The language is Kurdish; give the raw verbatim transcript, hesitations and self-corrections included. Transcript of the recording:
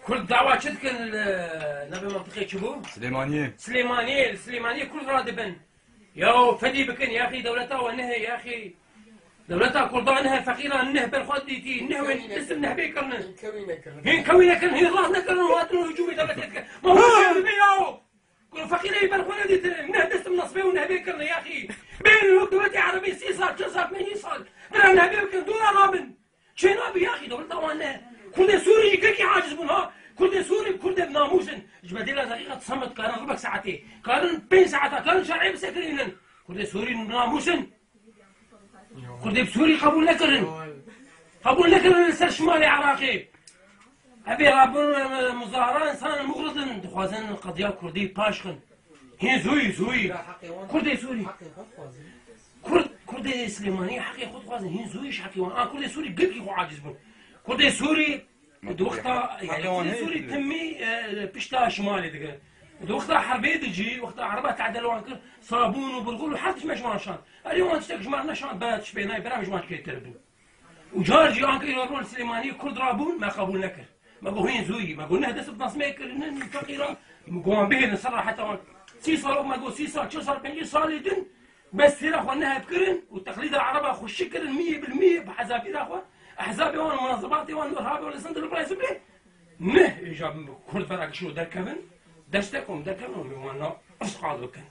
Kurd dawa çi dikin li, navê mentiqê çi bû? Silêmaniyê. Silêmaniyê, li Silêmaniyê Kurd radibin. Yaw fedî bikin, yaxî dewleta we nehê, yaxî dewleta Kurdan nehê, feqîran neh ber xwe dîtî, neh wê disim nehbê kirinin. Hîn kewî nekirin, hîn rah nekirin, û hatin hicûmê dewletê dikin. Ma hûn çi dibe yaw? Ku feqîrê ber xwe nedîtine, neh disim nesbê û nehbê kirine, yaxî. Bên wek dewletê erebê sî sal, çil sal, pêncî sal, bira nehbê bikin, dûra rabin. Çênabe yaxî, dewleta wan ne. Kurdê Sûrî jî gelkî aciz bûn ha. Kurdê Sûrî, Kurdê bi namûs in. Ji bedêla deqîqa samet karin ribek saetê. Karin pênc saeta, karin şerê bisekirînin. Kurdê Sûrî bi namûs in. Kurdê Sûrî qebûl nekirin. Qebûl nekirin li ser şimalê Iraqê. Evê rabûn, e, muzahara însan muxrid in. Dixwazin qediya Kurdî paş xin. Hîn zûyî, zûyî. Kurdê Sûrî. Kurd, Kurdê Silêmanî heqê xwe dixwazin. Hîn zûyî ji heqê wan. A Kurdê Sûrî gelkî xwe aciz bûn. Kurdê Sûrî di wexta, yanî Kurdê Sûrî timî, e, pişta şimalê digirin. Di wexta herbê de jî, wexta ereba tehdê li wan kir, sabûn û burxul û her tişt me ji wan şand. Erê wan tiştek ji me neşand, be tişt pê nayê, bera ji wan çêtir bûn. Û car jî anka îro ron Silêmaniyê Kurd rabûn, me qebûl nekir. Me got hîn zûyî, me got neh dest bi nasmê kirinin feqîran, me got wan bihêlin ser reheta wan. Sî sal, me got sî sal, çil sal, pêncî salê din, bes têra xwe neh hevkirin û teqlîda ereba xwe şik kirin, miyê bil miyê bi hezabîra xwe, ehzabê wan û munazibatê wan û irhabê wan li send li birayê zibilê. Neh, îja Kurd vera kişo derkevin, destek wan derkevin û wan na işxal bikin.